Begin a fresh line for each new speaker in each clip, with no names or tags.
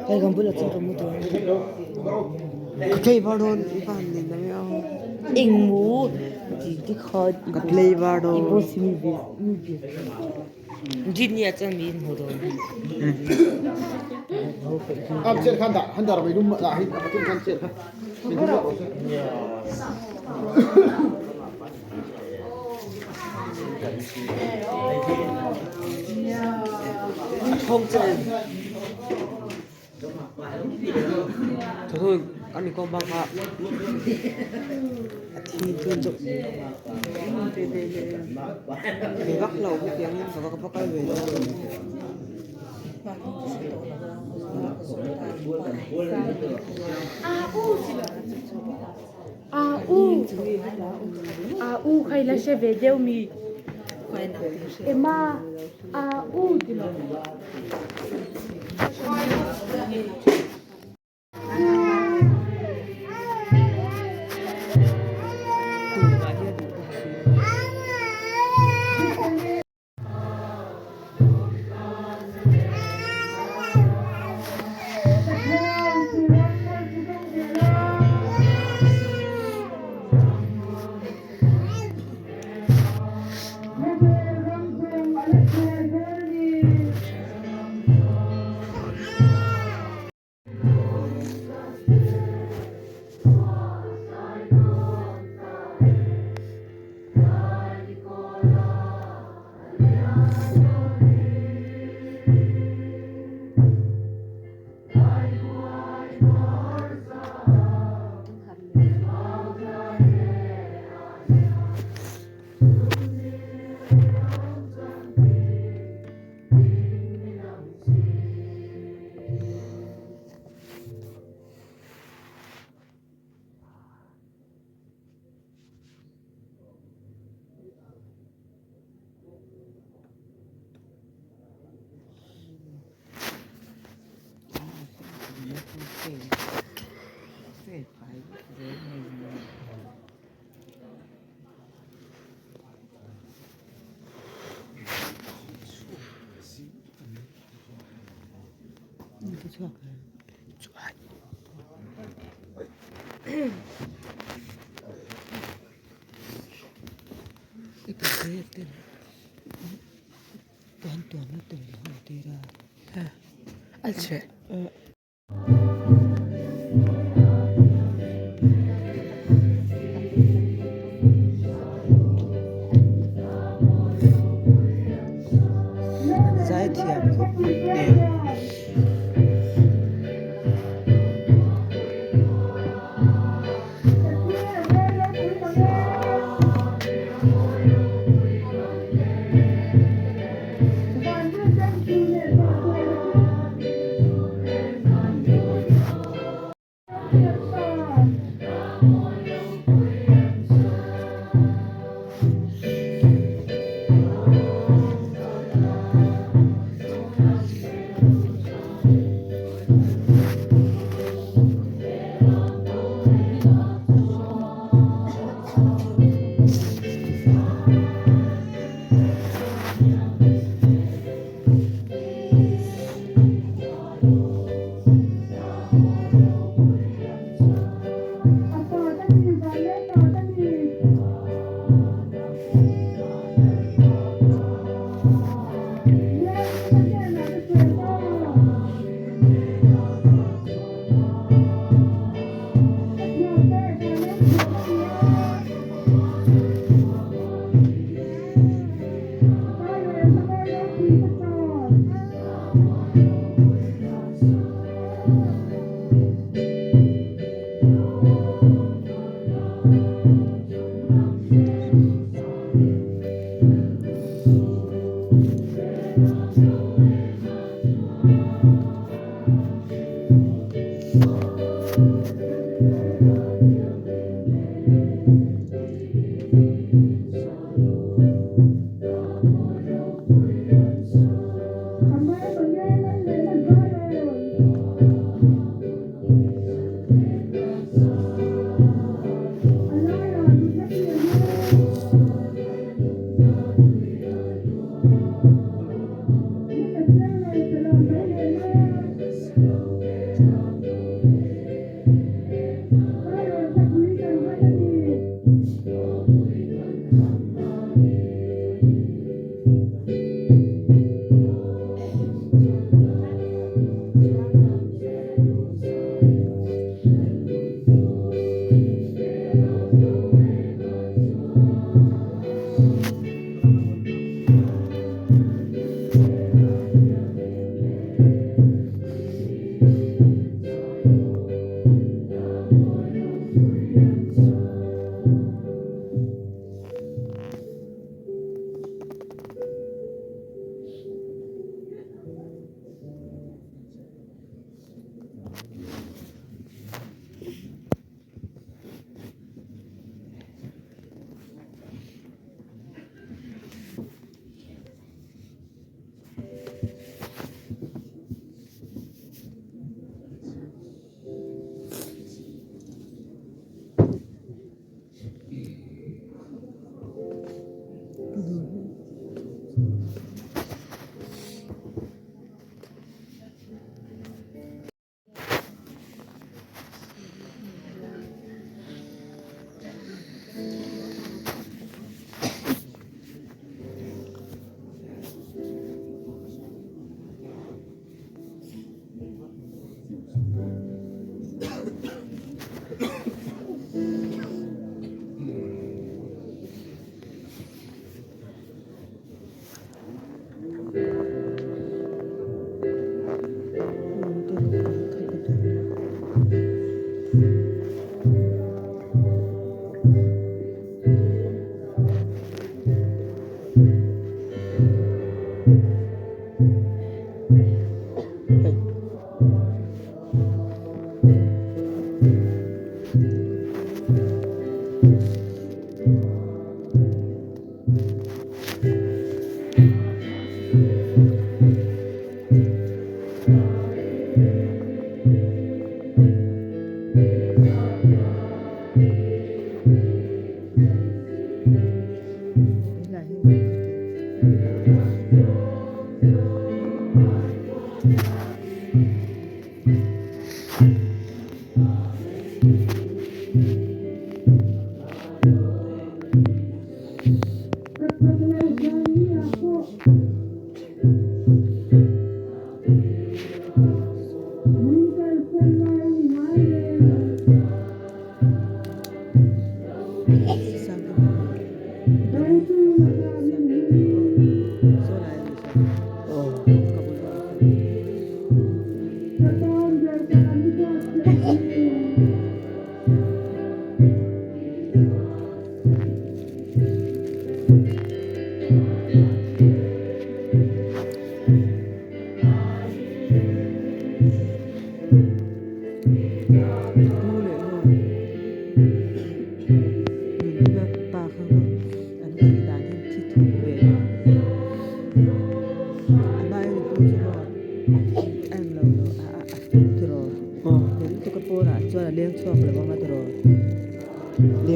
Hei kan bulah chuan ka mu tur
Ka tlei var dawn i van nen ang e aw.
Eng mu ti ti kha
Ka tlei var dawn.
I boss mi ve mi ve. Jin ni ah chuan mi in hmu dawn.
Am chet khan dah han dar mai lum dah hi pathum khan chet kha. Min hmu rawh se.
A thawng che em? Thôi anh đi con băng ạ. Thì tôi chụp về bắc lầu cái tiếng và các bác về đâu.
A u a u khai la hre ve deuh mi Emma a u ti lo.
Zaithiam khawp nen.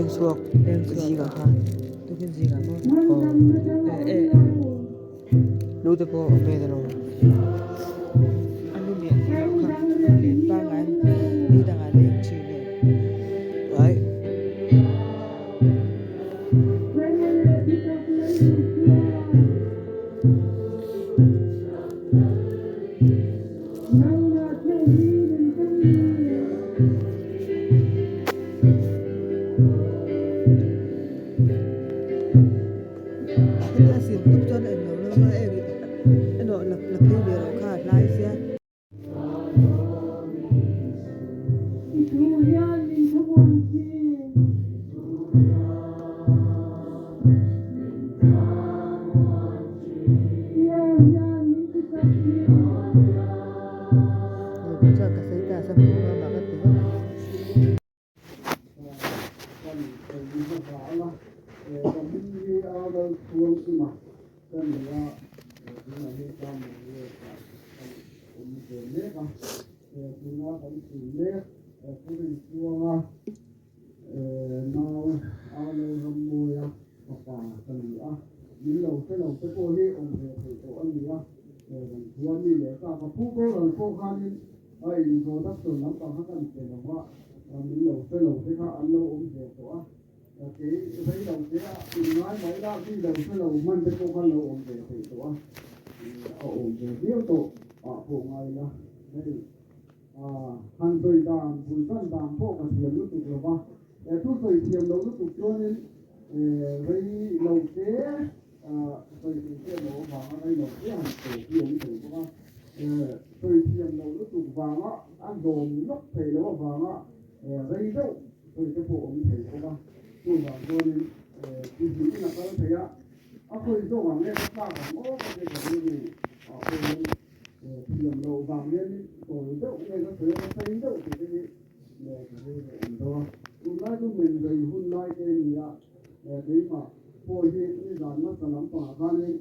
Leng chhuak zingah khan.
Tukin zingah maw?
Aw.
E e.
Nu te pawh a hmel alawm.
A nu miah tih loh kha len pangngai ni dangah leng thin e.
Ai.
Hetia sil tup chuan a englo lo a eng erawh la la phei ve rawh kha a hlai sia. Chuan ka sawi ta a sa hmu a mah ka ti vak.
A introduction lampang kha kan pe lo va, min lo hre lo te kha an lo awm ve tawh a, kei rei lo te a inngai mai la mi lo hre lo hman te pawh khan lo awm ve theih tawh a, a awm ve viau tawh ah pawh ngai la hei han sawi dan bul tan dan pawh ka thiam lutuk lo va, thu sawi thiam lo lutuk chuanin rei lo te Sawi thei chiah lo avanga rei lo te han sawi hi awm thei bawk a, sawi thiam loh lutuk vanga a zawm lawk theih loh avanga rei deuh sawi te pawh awm thei bawk a, chuvang chuanin ti hnihin a kal thei a, a khawi zawk ang nge ka tlak ang aw ka ti ka rilru ah pawhin thiam loh vang hianin sawi deuh nge ka sawi a ka sawi deuh tih te hi ka rilru awm deuh a, tunlai chu men rei hun lai te a ni a, keimah Pawh hi nizan hmasa lampangah khanin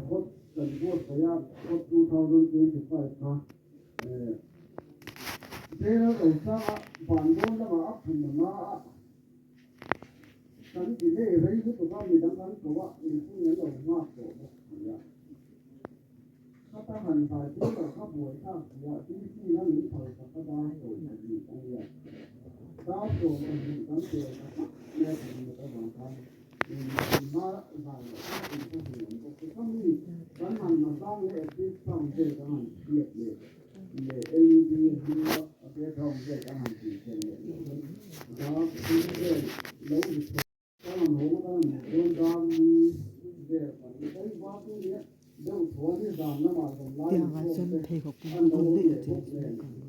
hot kan buatsaih a, hot 2025 kha General Rosanga van dawn lamah a phun na a, kan delay rei lutuk a, midang kan ko a, mipui an lo nghak tawh bawk si a. Khata han zai pui loh kha buai thlak si a, DC na min phal sak a dar sawi pahnih a nia. Dar 12 kan pel ta tlat mai a thawm let avang khan inhma zai loh kha inthahnem awm bawk si. Khami kan han hmasang leh active sound vel kan han hriat leh leh LED hnunga background vel kan han tihfel leh meuh chuan dar thum vel lo ri chhuak.
Tiangah chuan pheikhawk pawh a bun daih a chei chu ka hmu.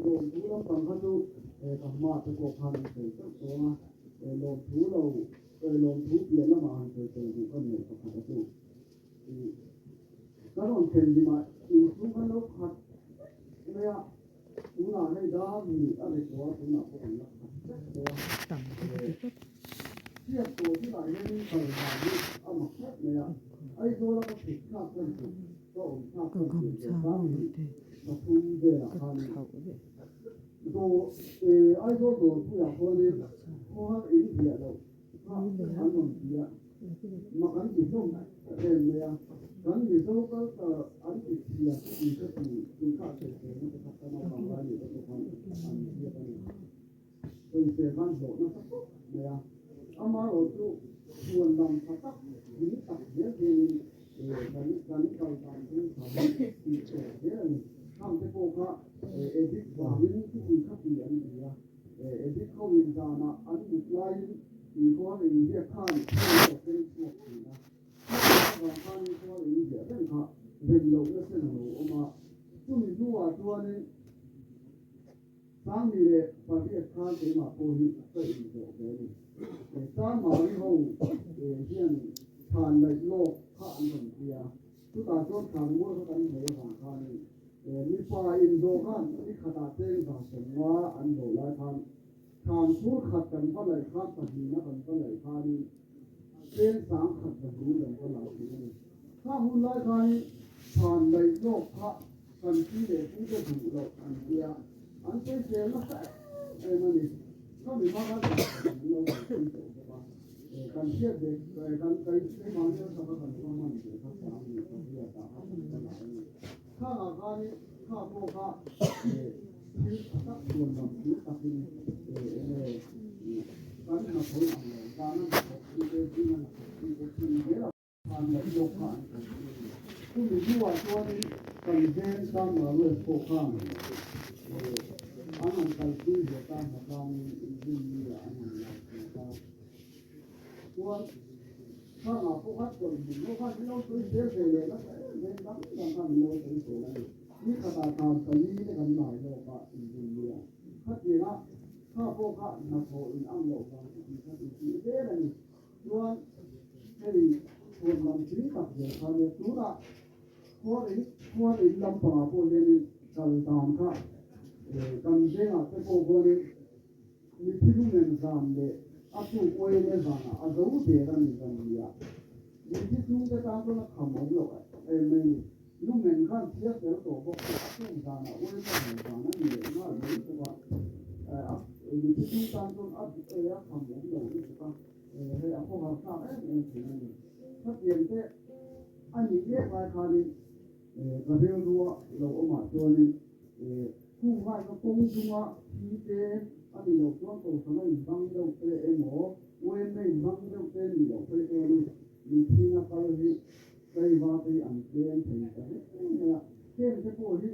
Lawmthu lampang kha chu ka hma te pawh khan an sawi teuh tawh a, lawmthu lo lawmthu piah lamah han sawi tel duh ka neih pakhat a chu. Ka rawn thlen hlimah inchhung khan lo khat mai a, tunah hei dar hnih a ri tawh a, tunah pawh kan la khat vek tawh a. Hriat tawh thilah hianin kal dan hi a mak khawp mai a, Aizawla ka chhuk thlak khan chu ka awm thlak
Ka
khan
gam
tirh leh
chhang
dar
ho
hnih
te
pathum velah
ka
khanin
thlauh vek.
Dawr Aizawl dawrpuiah khuanin khawhar in ziah loh kha an rawn ti a, mak an ti hlawm em mai a, kan Mizo culture an ti chhia chu ti ka ti tih kha a sawi fel nasa tak ka naupang lai nih te pawh khan an ziak a ni. Sawisel khan hlawh nasa khawp mai a, amaherawh chu chhuan lam tha tak ding tak zel hianin kan kan kal dan chu tha hi tih tawh zel a ni. Khang te pawh kha edit vangin chuti khati an ti a, edit ho in zanah an mut laiin inkhawm inziak khan thil an lo keng chhuak thin a, khang avang khan. khanin khual in ziah reng kha rem lohna sen a lo awm a. Chumi hnuah chuanin 28 khan keimah pawh hi ka inzawh ve a ni. Sangmari ho hian thlan laih lawk kha an rawn ti a, chutah chuan thlan mual kha kan hmei avang khanin mipa inzawh khan ni khatah cheng 150 an zawh lai khan thlan phur khat kan va laih khan pahnihna kan va laih khanin cheng 1000 zahnih kan va la thin a ni. Kha hun lai khanin thlan laih lawk kha kan pi leh pu te duh loh an tia, an sawisel nasa em em a ni. Ka mi hma khan kan lo kalpui tawh bawk a, kan hriat ve kan keimahni a saka kan hma hman ve kha 18 ah kha kan va la a ni. Khangah khanin kha pawh kha thil tha tak chuan lam thil takin enge kan hnathawh ang lo, zana hnathawk chi te, zinga hnathawk chi te thil zel a. An laih lawk kha an kan ti a ni. Chumi hnuah chuanin kan veng Sangmaruel pawh khan an han kalpui ve ta hna tlangin inrinni ah an han lai ve ta. Chuan khangah pawh khan chawlh hmun ho khan min lo sawi zel ve leh nasa em em dang dang khan min lo sawi zel a ni. Ni khatah khan pali te kan lai lawk a inrinni ah. Khatianga kha pawh kha hnathawh in ang loh vang chu tih kha tih zel a ni. Chuan hei chhuan lam tling tak zel kha nia tunah khuar in khuar in lampangah pawh hianin kal dan kha kan vengah te pawh khuanin mithi lumen zan leh a tuk uaile zanah a zo der a ni zan nia mithi chhungte tan chuan a kham awm loh em mai ni lumen khan thiar tel tawh bawk chu a tuk zanah uaile zan zan a ni leh nghal mai bawk a mithi chhung tan chuan a kham awm lo lutuk a. Hei a khawhar thlak em em thin a ni. Khatiang te a nih mek lai khanin ka rilrua lo awmah chuanin khung ngai ka kawng chunga thi te a nih loh chuan kohhrana inhmang deuh te emaw uaimna inhmang deuh te nih loh phei chuanin mithinga kal hi tlaiva te hi an tlem thei ta hle mai a. Heng te pawh hi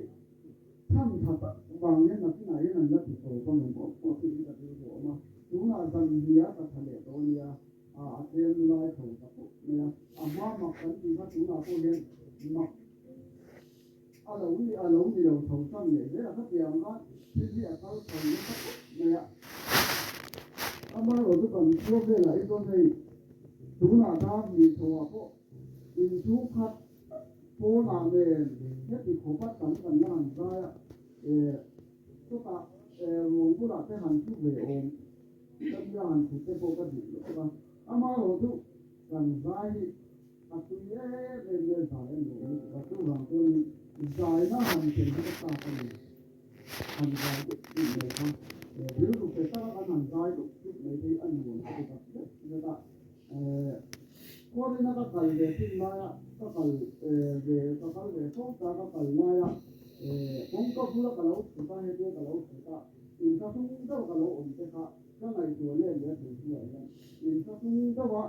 Chhan tha tak vang hian nakinah hian an la ti tawp ang em aw aw tih hi ka rilru a awm a, tunah zan hnia ka tha leh tawh a nia, a tlem lai tho ta khawp mai a, a hma mak kan tih kha tunah pawh hian mak a lo ni a lo ni lo tho tan leh zel a, khatiang khan thil hi a kal tho nasa khawp mai a. Amaherawhchu kan khua velah hi chuan hei tunah khan mi tho ah pawh inchhung khat Pawnah nen heti khawpa tam kan la han zai a, chutah ruang bulah te han thu ve awm ka nia han thut te pawh ka duh lutuk a, amaherawh chu kan zai hi a tui em em nge zai a nuam lutuk a, chuvang chuanin zaina han ken hi ka chak a ni, han zai dup dup mai kha rilru pe taka kan han zai dup dup mai te hi a nuam ka ti tak zet zet a. Khualina ka kal ve thin laia ka kal ve ka kal ve fo ta ka kal laia kawngka bula ka lo thut a hetia ka lo thut a inthlahrung deuh ka lo awm te kha ka ngaihtuah let leh a thei hnuah hian inthlahrung deuha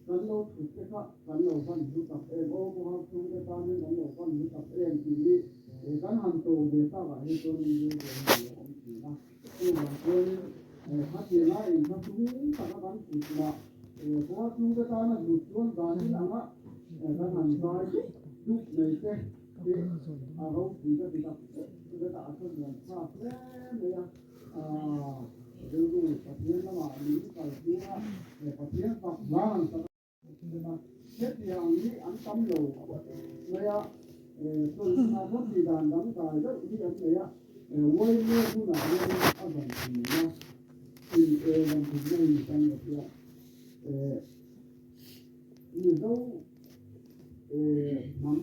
kan lo thut te kha kan lo van hlu tak em aw kawngha chhung te tan hian kan lo van hlu tak em tih hi kan han to ve takah hi chuan in rilru hi a lo awm thin a chuvang chuanin khatianga inthlahrung taka kan thut lah Khua chhungte tana hlut chuan dan in anga kan han zai dup dup mai te hi a ropui ka ti tak zet zet a, a tha muan thlak hle mai a. Rilru Pathian lamah min kal tir a, Pathian fak hla han sak a, hetiang hi an tam lo khawp mai a, chawlhna khaw tih dan dangdai deuh hi an nei a, Uaime hunah hian a zan thin a. In e lam thut mai ni tan ka hria e Mizo e hnam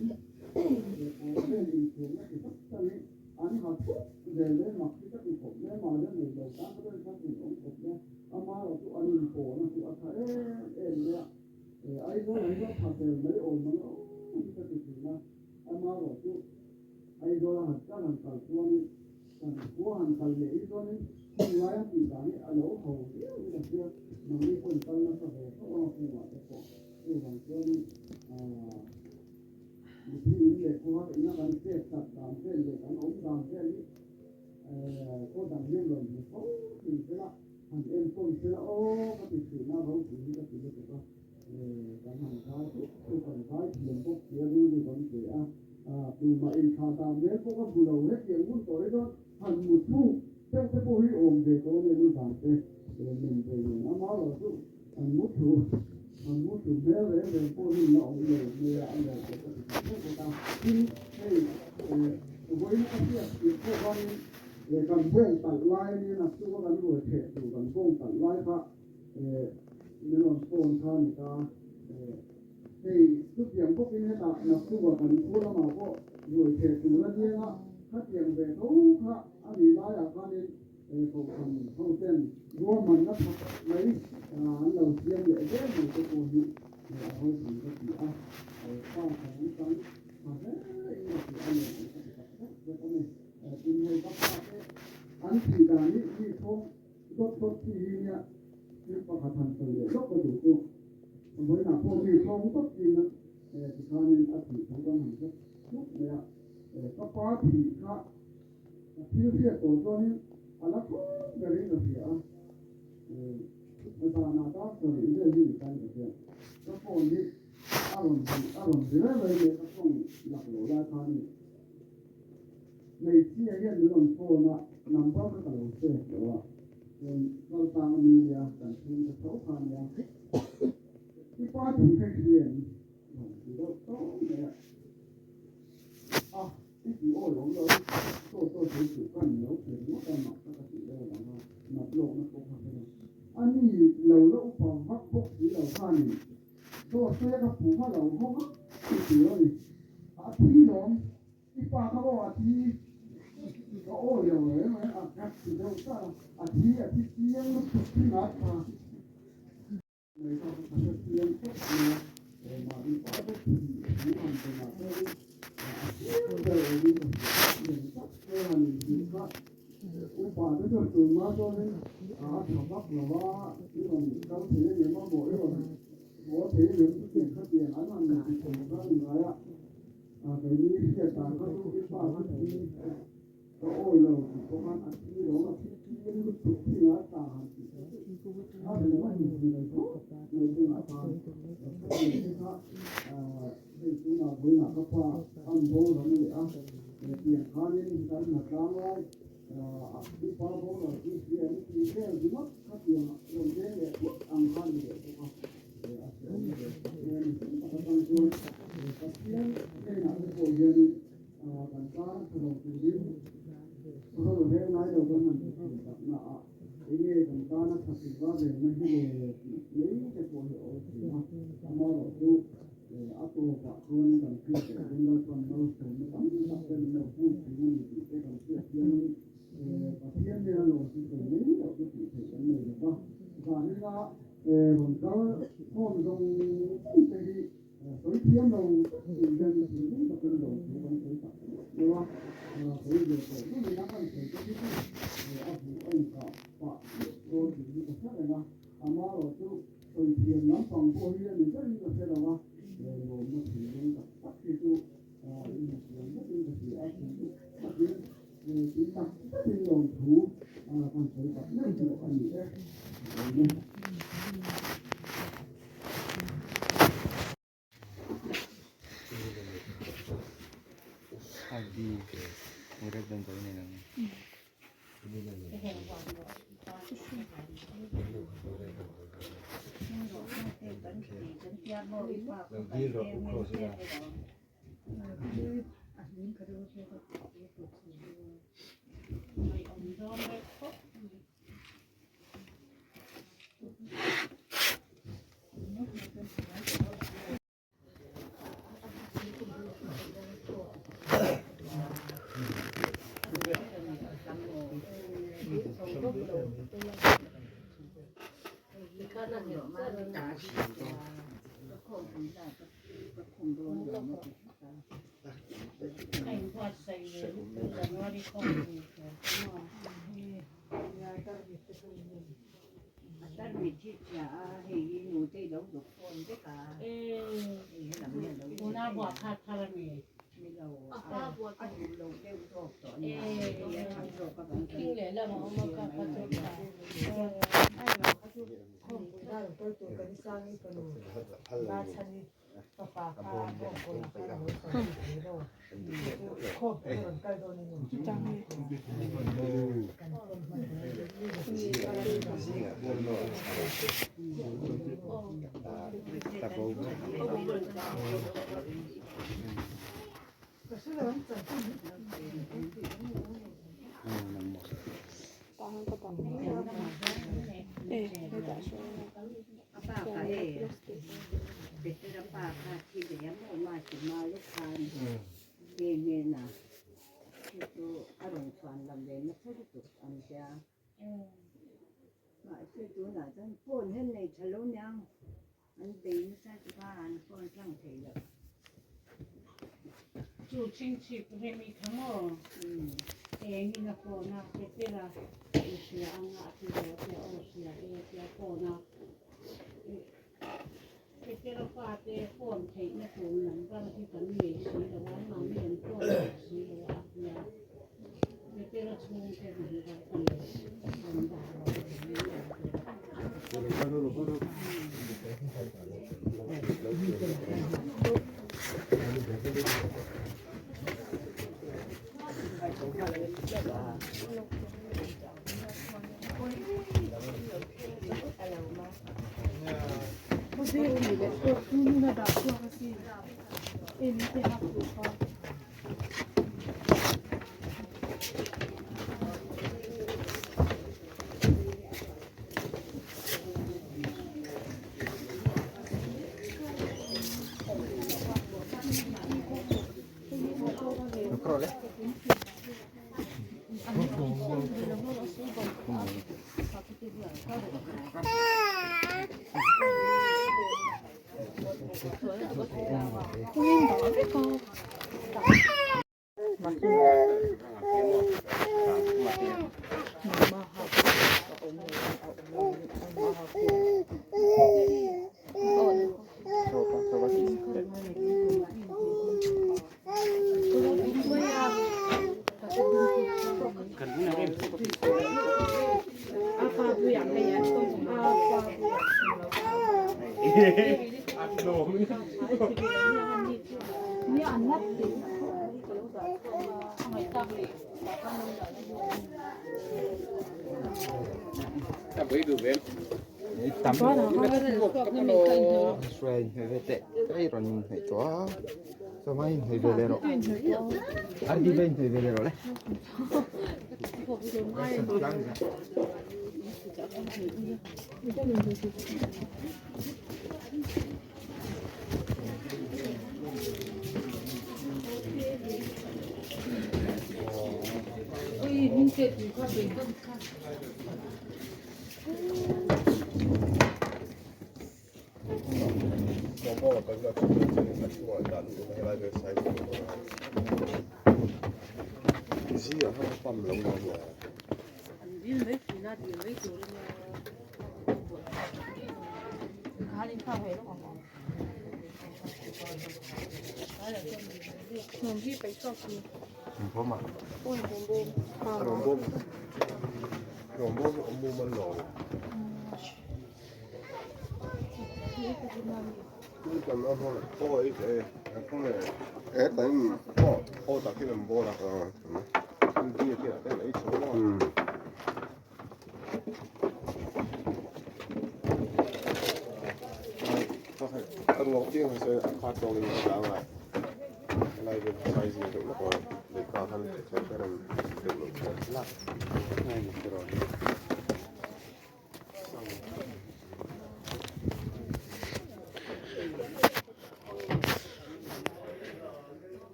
e pawl vel inthiamna chi tak tak hi an ha thup zel mai mak hi ka ti khawp mai mahse nei lo tan ka rin kha thin awm khawp mai amaherawh chu an inpawhna chu a tha em em mai a e Aizawl hi chu a tha ber mai awm ang awm hi ka ti thin a amaherawh chu Aizawl a han kal han kal chuanin Kan khua han kal leh hi chuanin hmun laia tih dan hi a lo ho viau in ka hria, nangni pawhin kal nasa ve tho ang a kungah te pawh chuvang chuanin aah mithi in leh khua ina kan chet tak dan vel leh kan awm dan vel hi eh khaw dang hian rawn hmu fo thin sela han enkawn sela aw ka ti thin a ropui hi ka ti lutuk a. Kan han zai thut chu kan zai thiam bawk tia rilru kan pe a, tumah inthlah dan rel pawh ka hmu lo hetiang hun tawh hi chuan han mu thuk deuh te pawh hi awm ve tawh ania ni zan te men ve nen amaherawh chu an mu thu an mu thu hmel reng reng pawh hi la awm lo mai a, a lawm pawh ka ti tak zet zet a. Tin, hei vawiin a hriat tirh pawh khanin kan bawng talh lai ania naktuk a kan ruai theh tur kan bawng talh lai kha Min rawn phone kha a ni ta. Hei chutiang bawkin hetah naktuka kan khu lamah pawh ruai theh tur a niang a, khatiang ve tho kha a nih laiah khanin kohhran ho ten ruahmanna tha tak mai an lo siam leh zel mai te pawh hi a ropui ka ti a, pa kan tan tha hle in ka ti a lawm ka ti tak zet zet a ni. Tin hei ka pa te an tih dan hi mi thawng Dawt dawt chi hi nia thil pakhat han sawi leh lawk ka duh chu vawiinah pawh mi thawng dawt chin tikhanin a thih thu kan han hre thut mai a, ka pa thih kha ka thil hriat tawh chuanin a la thawng berin ka hria a, zanah dar sarih vel hi ni khan ka hria, ka phone hi a rawn a rawn ri reng reng mai ka tawng lak loh lai khanin. Hmeichhia hian min rawn phone a, number kha ka lo save lo a, chuan kal tang ami nia kan chhung ta tho kha nia, i pa thi kha i hria em? Rawn ti deuh tawng mai a, a i ti awi awm lo, chaw chaw thei suh ka ni lo ti ringawt a, mak tak a tih deuh avang khan nat lawkna pawh kha hre lo, a ni lo la upa vak bawk si lo khanin chaw sawi a ka phu kha lo hawng a ti tur a ni, a thi lawm. I pa kha aw a thi ka aw lio reng reng a ka ti deuh ta a thi a thi chiang lutuk thi ngat kha mai kha ka hre chiang khawp mai a e mahni pa te thi thu han pe mah se in a chiang ber awm in ka hria lian tak te han in hrilh kha upa te chuan tunma chuanin a tha vak lo a i rawn kal thei a ni emaw i rawn haw thei a ni em chutiang khatiang an han ti thei kha a ni ngai a. A keini hriat dan kha chu i pa kha thi ka awi lo tih pawh khan a thi lo a thi chiang lutuk thin a ta han tih kha chu a ri mai ni lo khawp mai chungah khan khatiang te kha hei tunah vawiinah ka pa an boral leh a tiang khanin kan hna tlang lai i pa boral chu hria an ti vel ringawt khatiang rawn leng leh phawt ang khan ni leh bawk a. Pathian hnenah te pawh hianin kan tan a tha lo turin ro rel ngai lo kan han ti thin takna a, enge kan tan a tha tura relna hi le tih mai te pawh hi a awl thin a, amaherawh chu a tawpah chuan kan hriat leh dawn Lalpan malsawmna tam tak te min lo put thin a ni tih te kan hriat hianin Pathian hnena lo chu sawi mai loh chu tih theih kan nei lo va, zanin a Rawn kal khawm zawng zawng te hi sawi thiam lo tak tur hian thinlung takin lo thu kan sawi tak deuh a, sawi ve tawh hnuin a kan sawi te hi chu a buh a inkah pah hlek dawn tih hi ka hre reng a, amaherawh chu sawi thiam lampang pawh hi a ni berin ka hre lo a, lawmna thinlung tak tak hi chu inhmuhsiam vekin ka hria a, thinlung takin tih tak takin lawmthu kan sawi tak meuh meuh a ni e.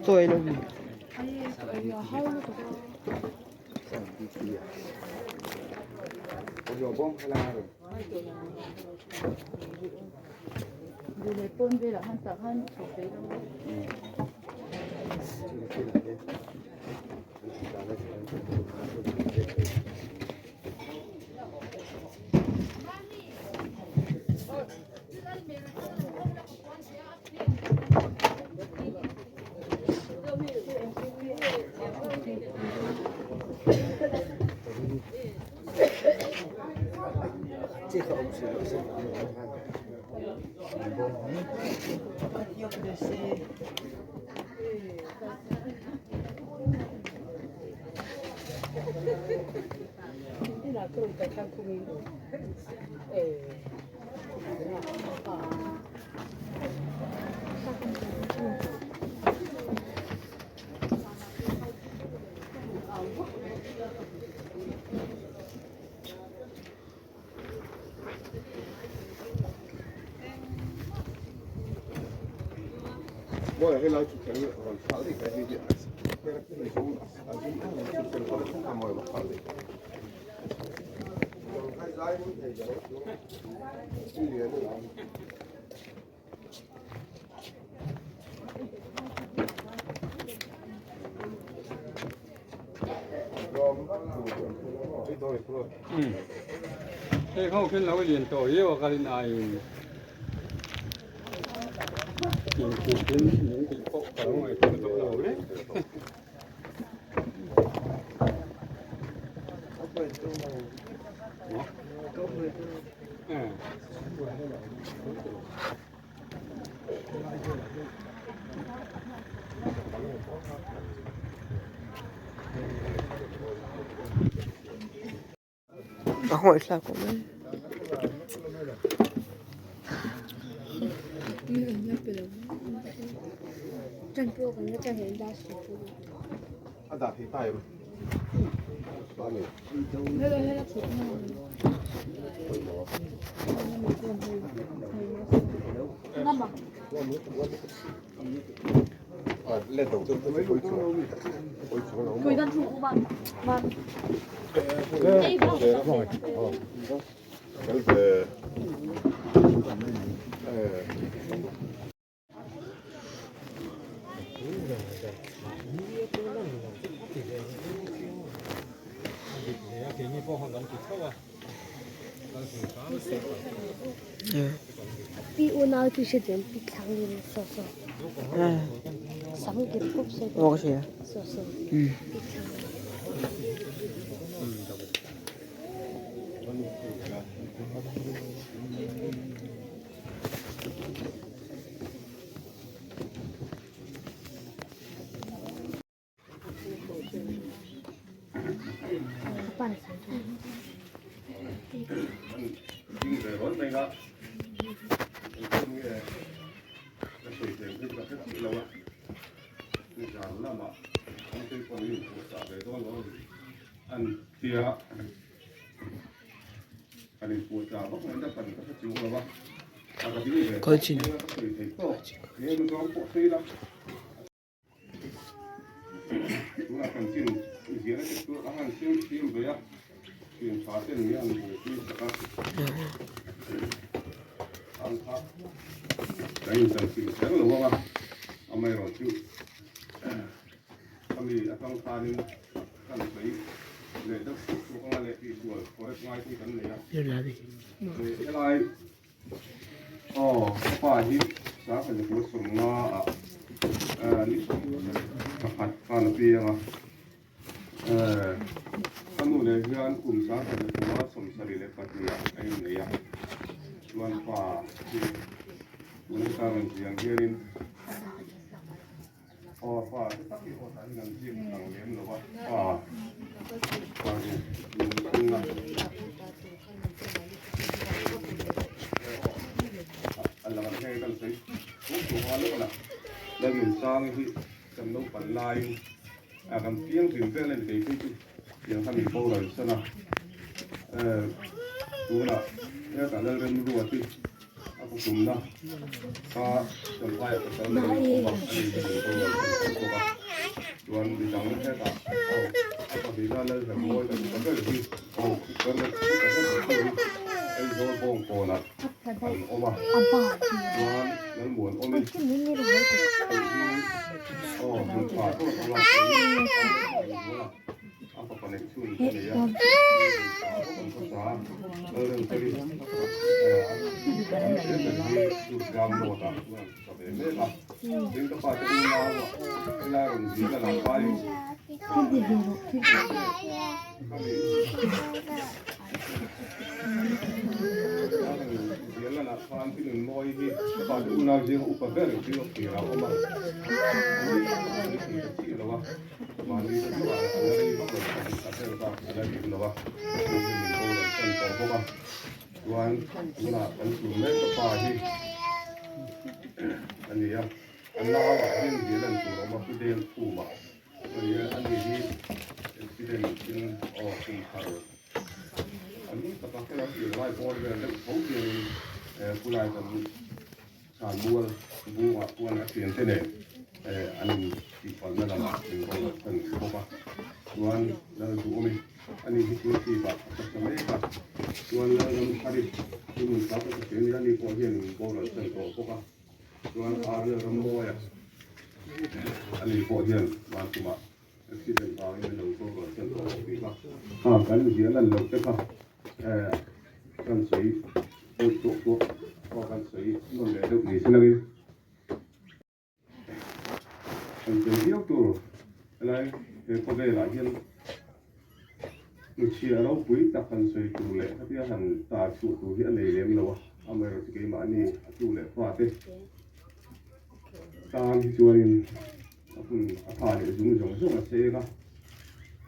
Chaw ei lo mi.
Hei ho khin lo lian tawh viau a ka rin aiin inkhum in min tih pawh ka lo ngaihtuah tawh lo hle.
A ngawih thlak awm e. Khawi chin.
Aw pa te tak hi aw tah hian an ziak lang lem lo a pa paruk nunphunga a lang ang hei kan sawi tuk tuk a lawk a la Lalnunsangi hi kan naupan laiin a kan piang hlim vel a ni kei phei chu tiang kha min boral san a tunah hetah Lalremruati a kukumna kha Champhai ah pasal nei a awm a a ni hi min boral san tawh bawk a chuan midang hetah aw a pahnihna Lalhlemmawi kan upa ber hi aw kan upa ber hi Aizawl bawngkawnah an awm a chuan Lalmuanawmi hei hi aw hmun tha tawk a awm a a fapa neih chhun ka nei a hmun tha bawk an khawsa a Lalremfeli an hre ber hi Durtlang Road ah chuan ka ve mek a tin ka pa te unau a helai rawn zin a lang kai Zialana khan thil inmawi hi ka pa te unau zinga upa ber thil awk tir a awm a, ani thei ta chiah lo a, mahni te chu a la rei vak lo a hmu ta ber bak a la dik lo a, chu hi min boral san tawh bawk a, chuan tunah kan tur mek ka pa hi a ni a, a nauah hian zialan tur a awm a, pu Deng Khuma. Ani hi accident in aw kum thar an tak a hela thil lai bawr vel deuh tho hianin khulai kan chhan mual bungah khuan a thian te nen an in tihpalhna lamah min boral san bawk a chuan Lalduhawmi ani hi chu chhipah a khawsa mek a chuan Lalramthari chu nunsa ka hre nia ani pawh hian min boral san tawh bawk a. Chuan Arya Rammawia ani pawh hian vanchungah accident vangin a lo boral san tawh lo tih kha kha kan ziah lan loh te kha kan sawi deuh tuak tuak pawh kan sawi nawn leh deuh ni se langin kan sawi viau tur helai he khawvelah hian Hnuchhia ropui tak han sawi tur leh khatia han tar chhuah tur hi a nei lem lo a, amaherawhchu keimahni a tu leh fate tan hi chuanin a hun a tha leh zung zawng zawng a cheng a,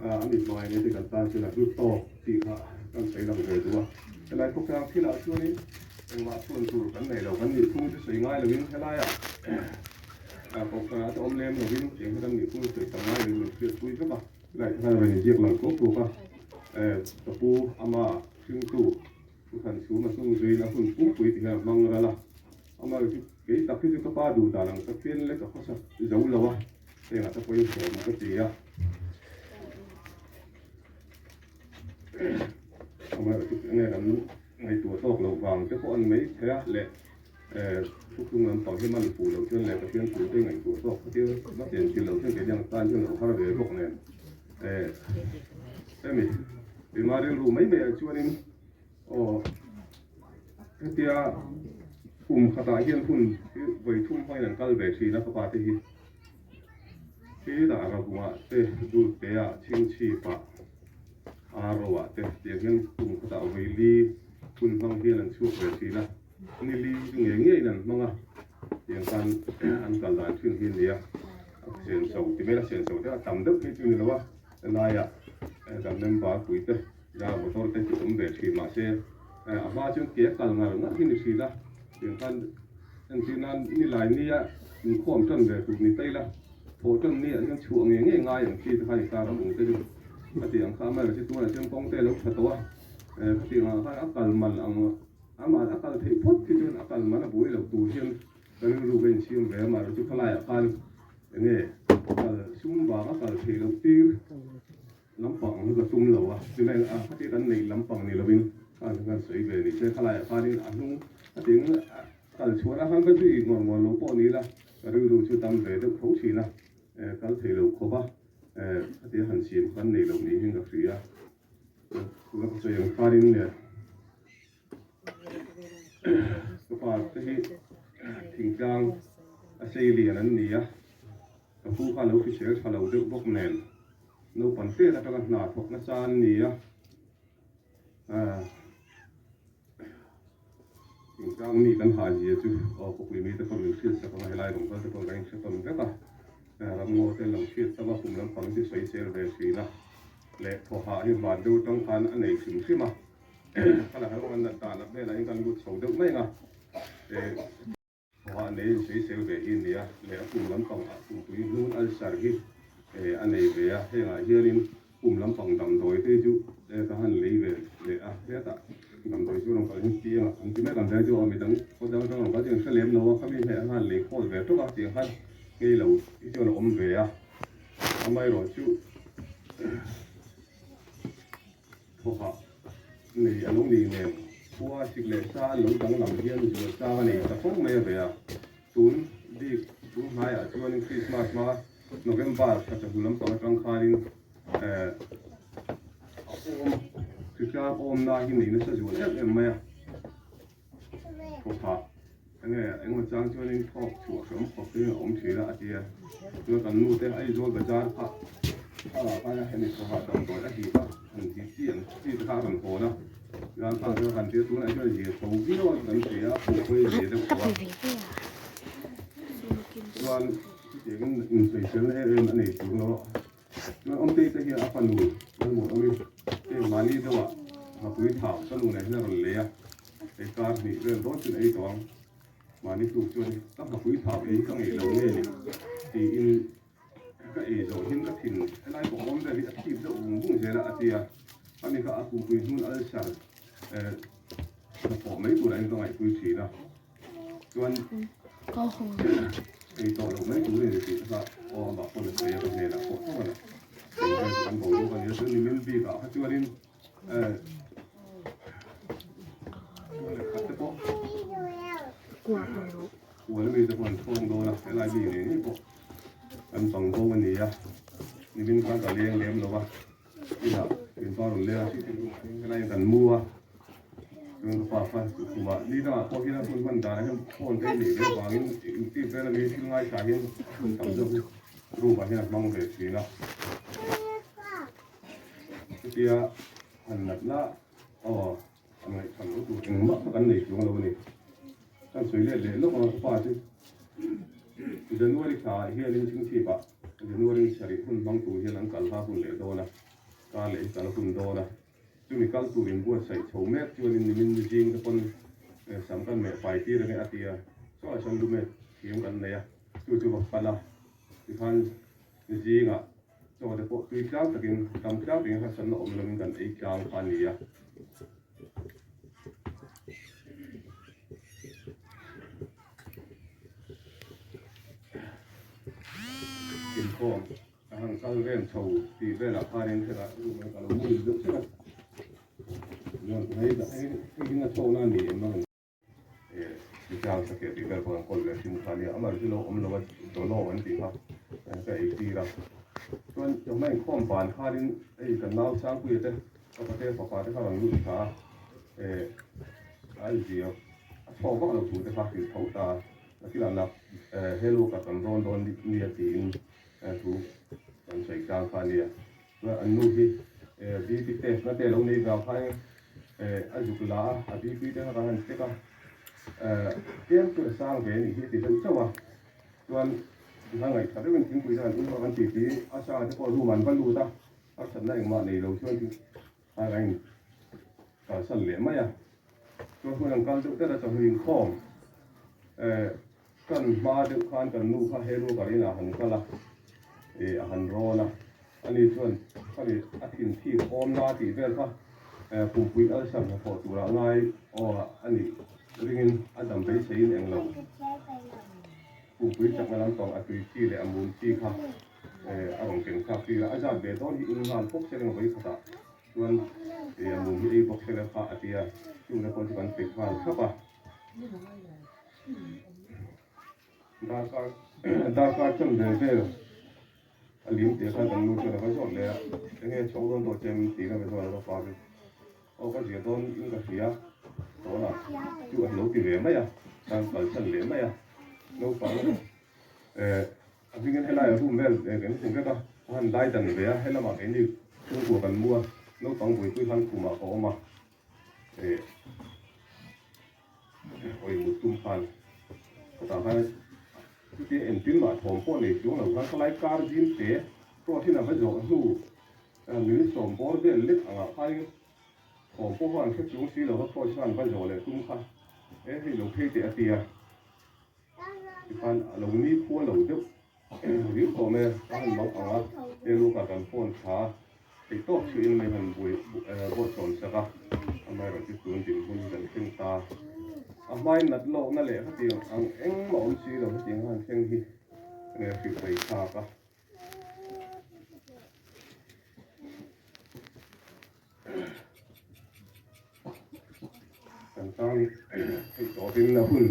a mithmai nei te kan tan chuan a hlu tawk tih kha kan sawi lang ve duh a. Helai khawtlang thilah chuanin engmah chhuan tur kan nei lo, kan nih phung chu sawi ngai lovin helaiah kohhranah te awm lem lovin tiang hi kan nih phung sawi tam ngai lovin min hriatpui vek a. Lai khan rawn inziak lang tuak tuak a, ka pu ama hringtu thu than chhum a hnung zuiin a hun pumpui ti hian a hmang ral a, ama chu kei tak hi chu ka pa duh dan ang ka pian lek a khawsa zo lo a, hengah te pawhin sawm ka ti a, amaherawhchu enge kan ngaihtuah tawk loh vang te pawh a ni mai thei a leh. Thuthlung lampang hi man fuh loh chuan leh Pathian thu te ngaihtuah tawk khatir va chen chilh loh chuan keini ang tan chuan lo har ve bawk nen hemi bima rilru mai mai ah chuanin aw hetia kum khatah hian hun hi vawi thum hmangin an kal ve thin a fapa te hi khi dah rabungah te dulte ah chhingchhip ah ar ro ah te tiang hian kum khatah vawi li hun hmang hian an chhuak ve thin a. Nili chu ngei ngeiin an hmang a, tiang khan an kal dan thin hi a ni a, a senso ti mai la senso te a tam deuh phei chu ni lo a, helaiah kan member pui te zar motor te chu awm ve thin mahse a hma chuan ke a kal ngar ngar hi ni thin a, tiang khan entir nan nilai nia inkhawm tan ve tur ni phei la, thawh tan ni ah hian chhuah ngei ngei ngai ang chi te khan inkar a bung te chu a ti ang kha amaherawhchu tunah chuan kawng te a lo tha tawh a, khatiang ah khan a kal man ang. Amah a kal theih phawt khi chuan a kal man a buai lo tur hian ka rilru ka insiam ve a, mahse chu khalaiah khan enge kal sum vang a kal theih loh tir lampang hi ka tum lo a, chulai a khatia kan neih lampang ni lovin khan khan sawi ve ni se khalaiah khanin a hnung a ting a kal chhuah na khan ka zui ngawr ngawr lo pawh ni la ka rilru chu tam ve deuh tho thin a, kal thei lo khawp a, khatia han siam khan nei loh niin ka hria. Tuna ka sawi ang khanin leh ka pa te hi thingtlang a sei lian an ni a, ka pu kha lo hrisel tha lo deuh bawk nen naupang tet atanga hna thawk nasa an ni a, thingtlang mi kan hah zia chu aw khawpui mite pawh min hriatsak ang a, helai rawng kal te pawh kan inhre tawn vek a. Ramngaw te lo hriat tam a, kum lampang chu sawi sel ve thin a, leh thawhah hi van deuh atang khan a nei hrim hrim a, ka la hlauh an nat dan a hmelah hian kan lut chho deuh mai ang a, thawhah nei in sawi sel ve hi a ni a, leh a kum lampang ah kumpui hnun ulcer hi a nei ve a, hengah hianin Kum lampang damdawi te chu ka han lei ve leh a, hetah damdawi chu rawn kal hi piang a, an ti mek ang zel chu aw midang khaw dang atang rawn kal chu an hre lem lo a, khami hmeh khan lei khawl ve tawk a tiang khan ngei lo hi chuan a awm ve a, amaherawhchu thawhah nei a lo ni nen khua sik leh sa an lo danglam hian zual chang a nei ta fo mai a ve a, tun bik tun hnaiah chuanin Krismas hma November thla chawhnu lampang atang khanin eh a awm hritlang awmna hi nei nasa zual em em mai a, thawkah enge engemaw chang chuanin thawk chhuah hram khawp hi a awm thin a a ti a, chuan kan nu te Aizawl bazar kha thlalak khan hemi thawkah damdawi a hip a, an hip chi ang chi te kha a rawn hawn a, chuan thlalak chu a han tir tunah hian zir chho viau a kan hria a, pawh pawh hi zir deuh tawh a, chuan. Chutiangin insawiselna em em a nei tur lo a, chuan Awmtei te hian a fanu Lalmuanawmi te mahni deuhah Nghapui thau ka nu nen hian a rawn lei a, hei kar hnih vel dawn chuan ei tawh ang, mahni tuk chuan ka Nghapui thau ei ka ngeih lo nge ni tiin ka ei zawh hin ka thin helai pawh awm vel hi a thip deuh vung vung zel a a ti a, ani kha a kumpui hnun ulcer hnathawh mai turah hian ka ngaihpui thin a. Chuan ei tawh loh mai tur a ni tih kha aw amah pawn a sawi a ka hnenah pawh tho a ni. Kan bo luk a ni a chuan nimin bikah kha chuanin chhung leh khat te pawh kual ami te pawh an thawng dawn a helai mi ngei ngei pawh an bang bo a ni a nimin khan ka leng lem lo a. Inah min pa rawn leng a, helai hian kan mu a, chuan ka pa kha khumah ni dangah pawh hian a hun hman danah hian phone te neih ve avangin tih vel ami thil ngaithla hian hun tam zawk hi room ah hian a hmang ve thin a. Chutia han natna aw an ngaihthla lo tur engmah kha kan nei chuang lo a ni. Kan sawi let leh lawk a ka pa chu January thla ah hianin chhingchhip ah January sarih hun hmang tur hian an kal hma hun leh dawn a, kar leh hi kal hun dawn a, chumi kal tur inbuatsaih chho mek chuanin nimin zing te pawn sam kan meh fai tir ange a ti a, saw ah sawn lumet thiam kan nei a, chu chu va pan a, tikhan zingah chaw te pawh tui tlang takin tam tlang takin harsatna awm lovin kan ei tlang kha a ni a. Inkhawm a han kal rem chho tih velah khanin hetah room ah ka lo mu deuh theuh a, chuan hei hei hi a chhawkna a ni em a rawn eh chang sakeh tih vel pawh an kawl ve hrim kha a nia, amah chu lo awm lo a dawlawm an tih kha ka ei tir a, chuan chawhma inkhawm ban khanin hei kan nau Sangpuia te ka pate fapa te kha rawn lut thla a eh a zia a chhawk vak lo tur te kha hrilh tho ta a. A thil ah nak hello ka kan rawn dawn nia tiin thu kan sawi tlang kha ania. Chuan an nu hi BP test na te lo nei vang khan a zuk la a, a BP te kha kan han check a, tlem chu a sang ve anih hi a ti deuh chauh a. Chuan tikhan ngaihthla deuhin thingpui te han in a kan ti ti a sang te pawh room ah an va lut a, harsatna engmah nei lo chuan a in kalsan leh mai a. Chuan hun an kal deuh deuh a chawhnu inkhawm eh kan hma deuh khan kan nu kha he lu karin ah han kal a eh a han rawn a ani chuan khami a thin thip awm na tih vel kha eh pumpui ulcer hnathawh turah ngai aw a nih ringin a dam beiseiin englo pumpui chakna lampang a tui chi leh a mum chi kha eh a rawn ken thlak tir a a zat ve dawn hi in nghal pawp se eng vawi khatah Chuan ih a mum hi ei bawk sela kha a ti a, chungte pawh chu kan pe nghal thlap a. Darkar darkar chan ve vel a lim tih khan kan nu chuan a va zawt leh a, enge chhawk dawn tawh che em tih ka va zawt a ka pa chu aw ka zia dawn in ka hria tawhna chu a lo ti ve mai a, kan kalsan leh mai a, naupang eh A hmingin helai a room vel kan hmu vek a, a han dai dan ve a, helamah keini chhungkua kan mu a, naupang buaipui khan khumah ka awm a, eh hawi mut tum khan chutah khan Chutia engtin mah thawm pawh nei chuang lo khan khawlai kar zim te cross in a va zawh hnu minute sawm bawr vel lek angah khain thawm pawh kha an hre chung si lo va cross khan va zawh leh tum kha e hei lo phei teh a ti a tikhan a lo ni khua lo deuh riu tawh mai a a han mang ang a e luka kan phone tha theih tawk chhuihin mai han buai bawhsawm sak a amaherawhchu chu tun dinhmun hi kan thleng ta a hmai nat lawkna leh hetiang ang engmah awm si lo hetiang han thleng hi enge hrilh mai thlak a. Kan tan theih tawpin a hun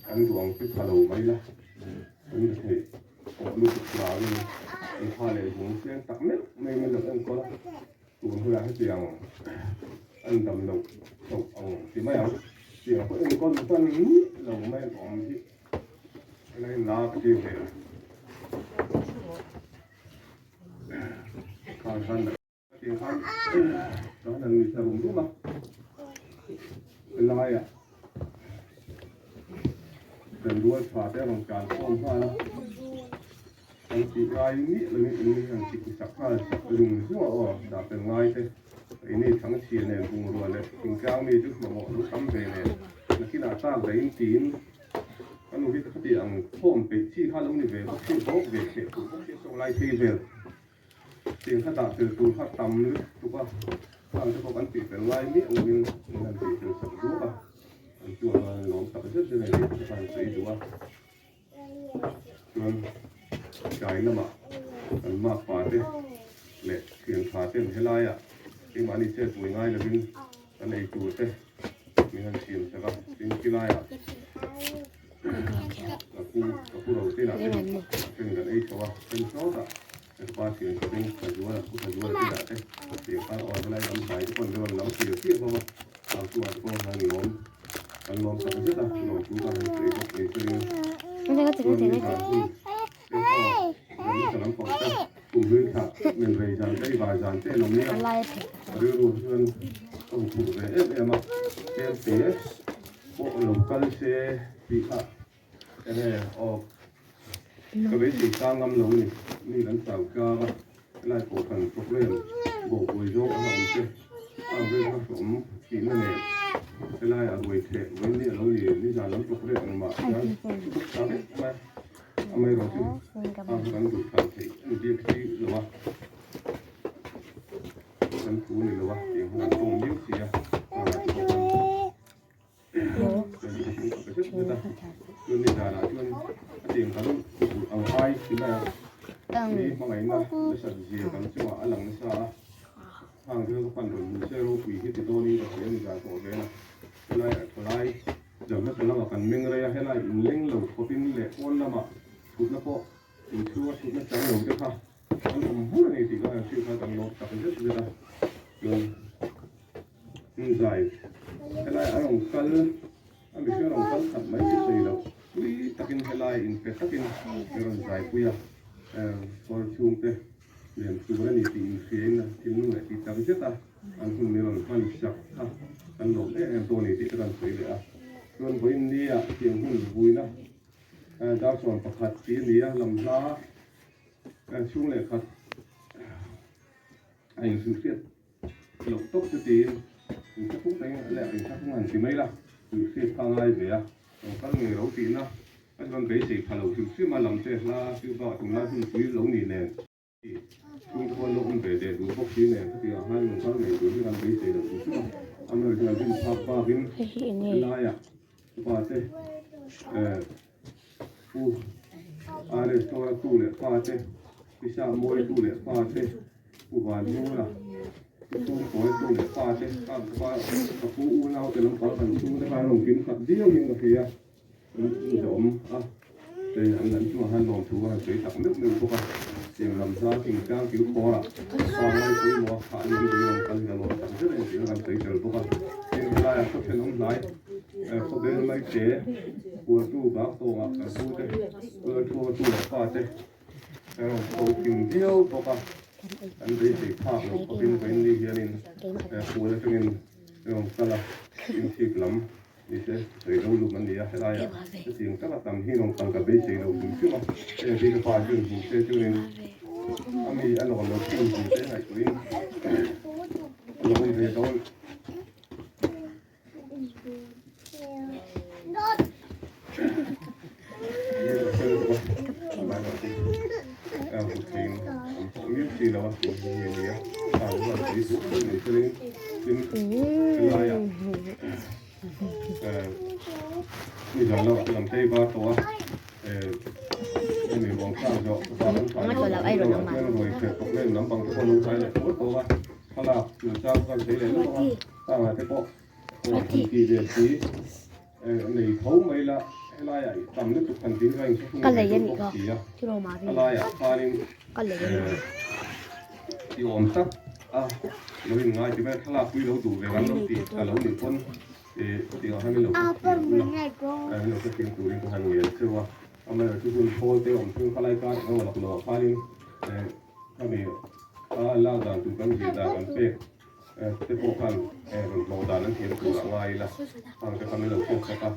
kan duh ang chu tha lo mai la, kan be theih tawh lutuk vangin an tha leh zung chiang tak meuh mai min lo enkawl a, tun hunah hetiang an dam loh chhoh ang ti mai ang, tiang pawh enkawl hman lo mai an awm hi helai na ka ti ve. Tiang khan kan han ni thla rum rum a helaiah kan rual tha te a rawn tlan khawm nghal a kan tih ngai miah lovin in hi han chik sak nghal sak zung zung a aw dah fel ngai te keini thangchhia nen bungrua leh thingtlang mi chu mamawh lo tam ve nen nakinah tlak dahin tiin Ka nu hi khati ang khawm peih chi kha lo ni ve bawk si, bawk ve cheh tur bawk si saw lai phei vel. Tiang kha dah fel tur kha tam lutuk a, khang te pawh kan tih fel ngai miah lovin min han tih fel sak duak a, an chuan a lawm tak zet zet a ni tih kha han sawi duh a. Chuan tlai lamah kan makpa te leh thian tha ten helaiah keimahni chet buai ngai lovin kan ei tur te min han siam sak a tin khilaiah ka pu ka pu ro te lah te a then kan ei chho a then sawtah ka pa siam chawpin ka zual a pu ka zual a te lah te tiang khan aw helai lam hnai te pawn rawn lam fir fir hlawm a ang chungah te pawh han lawm kan lawm tak zet a lawm thu kha han sawi bawk ni chuanin chuan ni zan hun te aw zan nasa lampang te kum hlui thlah men rei zan te ivar zan te an awm nia rilru chuan ka hmu phur ve em em a tlem te pawh lo kal se tih kha enge aw ka beisei sang ngam lo a ni mi kan chau tlang a helai kohhran program bawhbuai zawng ang a awm te ang vel kha hlawm tihna nen helai ah ruai theh vawiin ni a lo ni nizan lam program engmah hian thutuk ta vek mai a amaherawhchu ang kan duh thlan theih a ni bik si lo a. Kan thu ni lo a tih hun an tawng miau si a chuan ni danah chuan a tiang kan duh ang ai si mai a mi hmangaihna nasat zia kan chungah a lang nasa a hang te ka pan rawn hmu se ropui hi ti dawnin ka hria ni zan tawh vel a helai a thalai zam hmasa lamah kan meng rei a helai inleng lo khawpin leh pawn lamah thutna pawh inchhunga thutna chang lo te kha An awm hmur a ni tih ka han hriat khan kan lawm tak zet zet a, chuan zai helai a rawn kal a mihring a rawn kal khat mai chu sawi loh pui takin helai inpe takin a rawn zai pui a, kawr chhungte lian tur a ni tih inhriain a thinlung leh tih tak zet a an hun min rawn hman sak kha kan lawm em em tawh a ni tih te kan sawi leh a, chuan vawiin nia hetiang hun vuina dar 11 tih a ni a lam hla. Kan chhung leh khat a inhrilhhriat loh tawp chu tiin inthla phung takin leh inthla phung han ti mai la, hrilhhriat kha a ngai ve a, lo kal ngei ro tihna a chuan beisei pha lo hrim hrim a, lam te hla chu bakah tunlai hun pui lo ni nen, chhung te pawh an lo awm ve deh duh bawk si nen khatiang ah khan lo kal ngei tur hi kan beisei loh hrim hrim a, amaherawhchu kan rin phak bakin helaiah pa te Pu RS Tora tu leh pa te, Pi Sap Mawi tu leh pa te, Pu Van Hmura, Pu Chhungkawi tu leh pa te, ka pa ka pu unau te lampang kan chhung te khan an rawn kim khat viau hian ka hria, an zawm a, hei an an chungah khan lawmthu a han sawi tak meuh meuh bawk a, tiang lam hla thingtlang kil khawrah pa ngai pawimawh a khah niin tui rawn kal hi a lawm tak zet a ni tih kha kan sawi tel bawk a, tin helaiah khawthen awm hnai. Khawbel mai te, Puartu bak tawngah kan pu te, Tualthuama tu leh pa te an rawn tho kim viau bawk a, an beisei phak lo khawpin vawiin ni hianin Pual atangin an rawn kal a, inchhip lam Nise sawi lo lum an ni a, helaiah hetiang taka tam hi rawn kal ka beisei lo hrim hrim a, heng hi ka pa hian hmu se chuanin a mi a lawm lo thin hmu te ngaihtuahin a lawm ve dawn. Nei tho mai la helaiah i tam lutuk han tih reng chu
Ka lei a nih kha thil awm ah
helaiah khanin
ka lei a nih
ti awm tak a lo in ngai ti vel thlalak pui lo duh ve kan lo tih ka lo nih pawn tiang ah khan min lo hrethiam ula min lo hrethiam turin ka han ngen cheu a amaherawhchu hun thawl te awm chung khalai kar engemaw laklawh ah khanin khami a lak dan tur kan zir dan kan pek. Te pawh khan rawn hlawh dan an thiam tur a ngai ila, hang te kha min lo hriat sak a,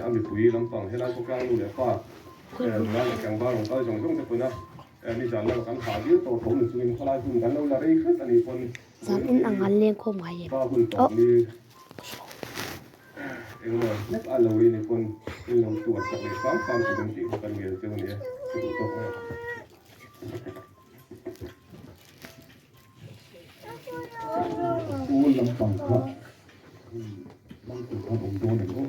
a mipui lampang helai khawtlang nu leh pa nula leh tlangval rawn kal zawng zawng te pawn a nizan lama kan hah viau tawh tho ni chungin khawlai hun kan lo la rei hret a nih pawn
Zan in ang an leng khawm ngai em?
Pa hun tawp ni engemaw hlek a lo ri ni pawn min lo tuar sak leh hram hram turin tih kha kan ngel cheu a ni e, ka duh tawk mai a. School lampang kha hmang tur khan awm dawn em aw.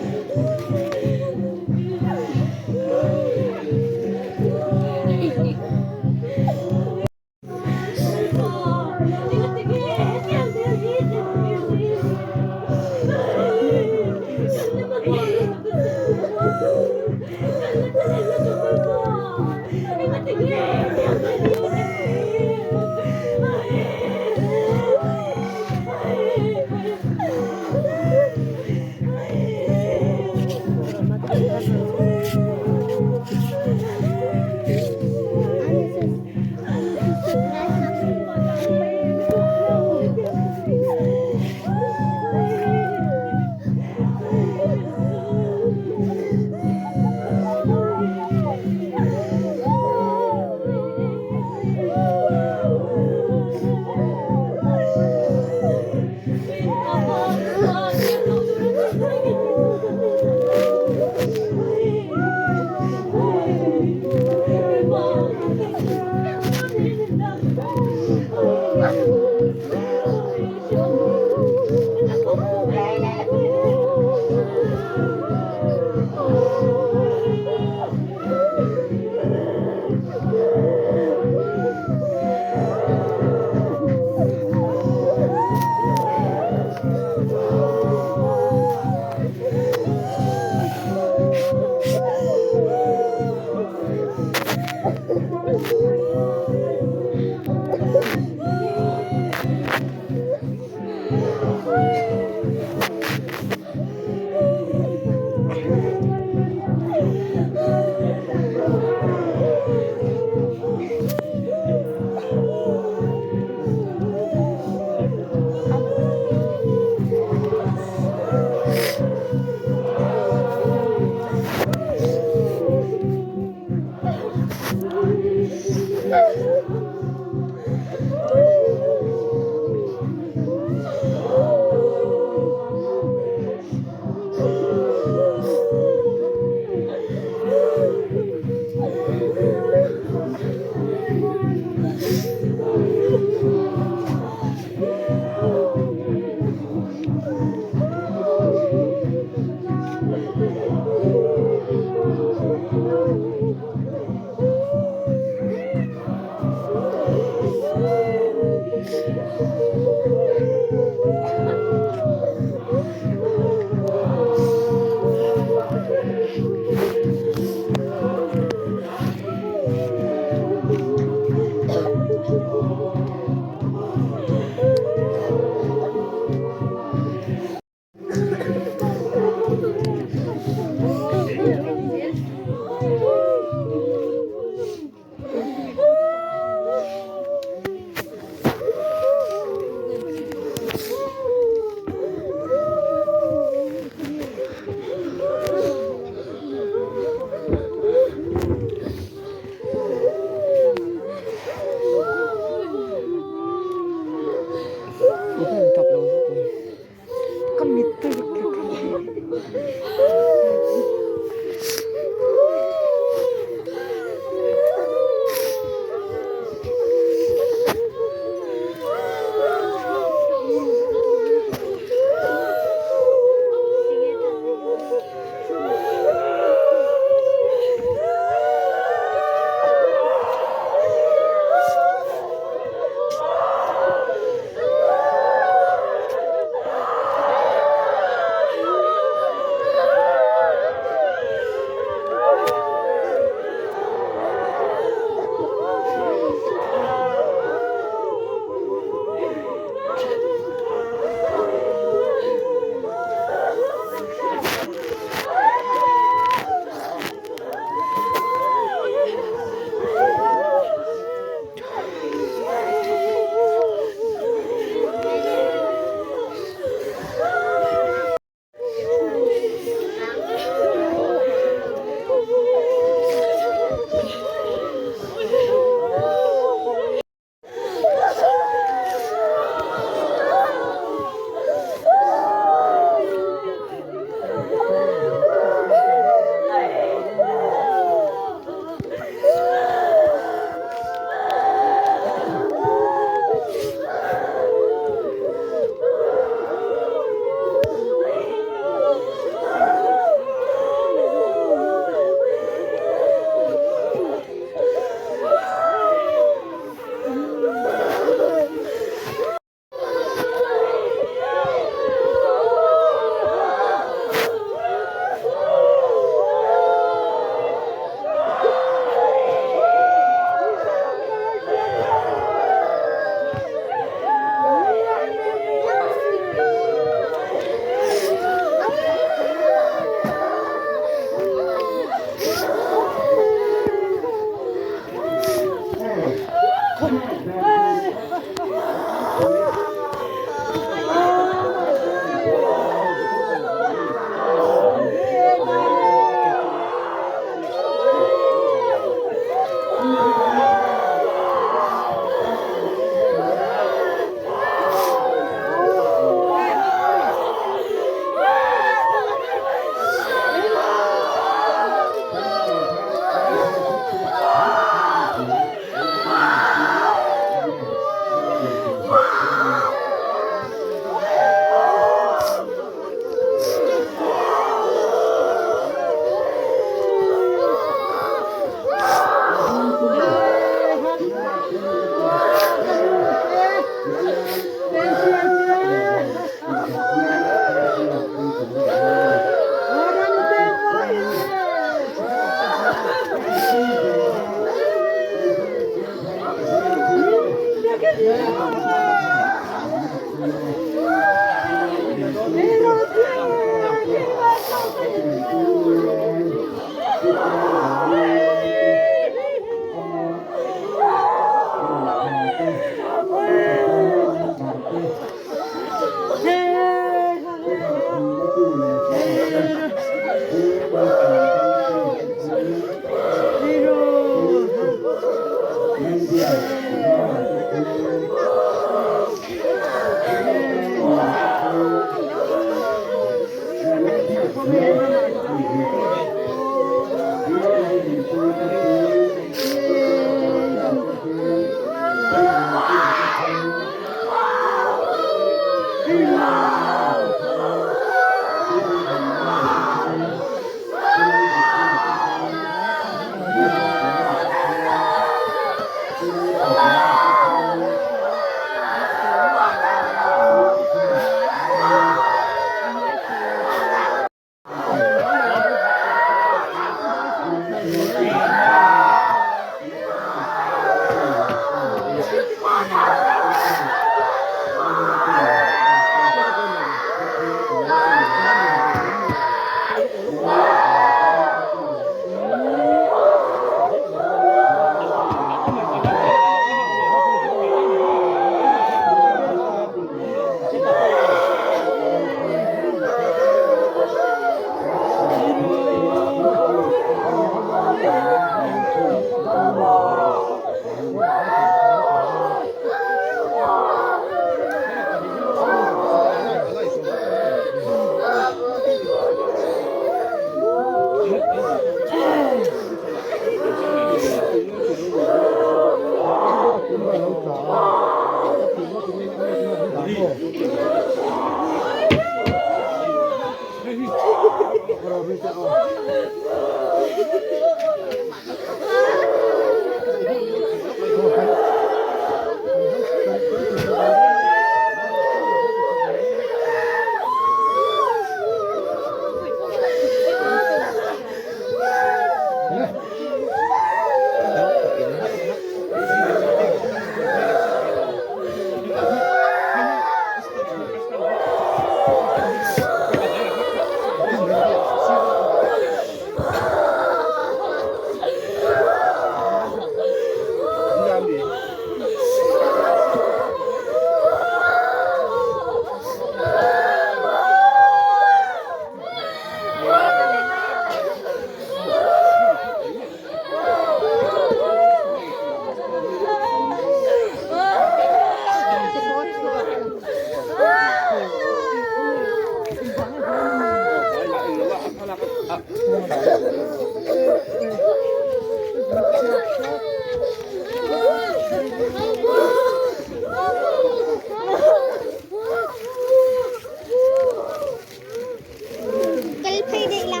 Kal phei daih la.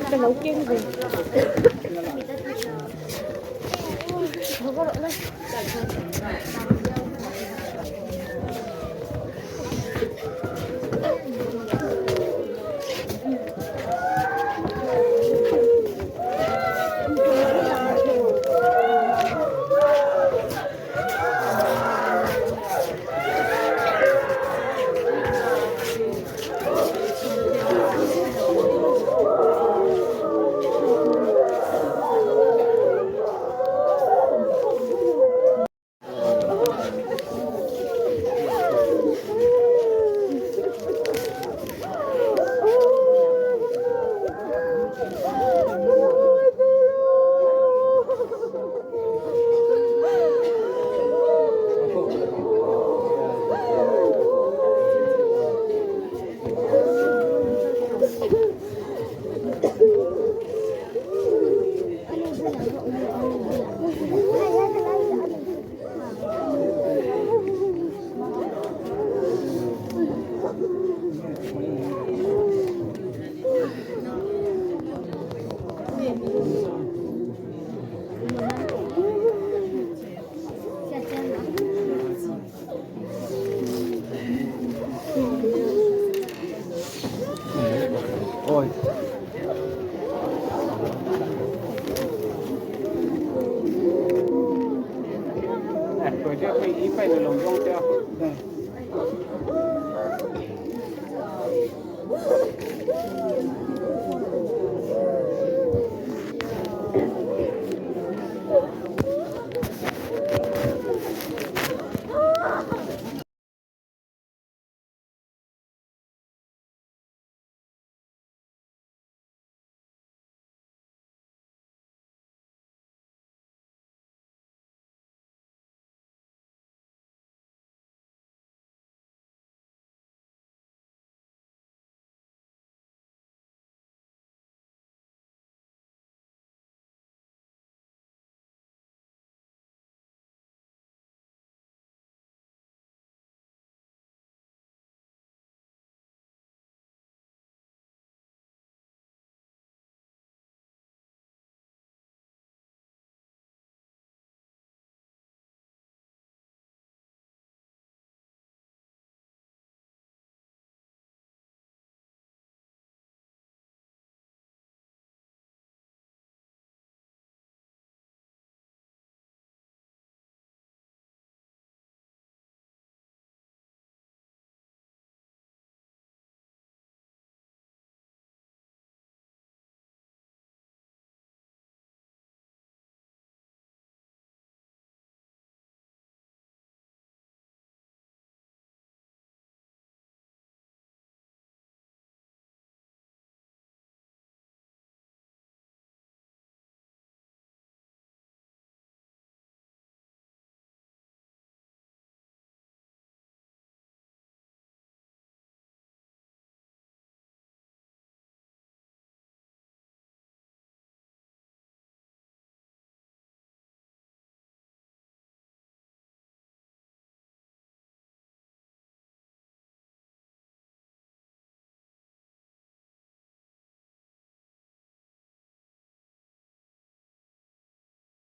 Ka lo keng ve.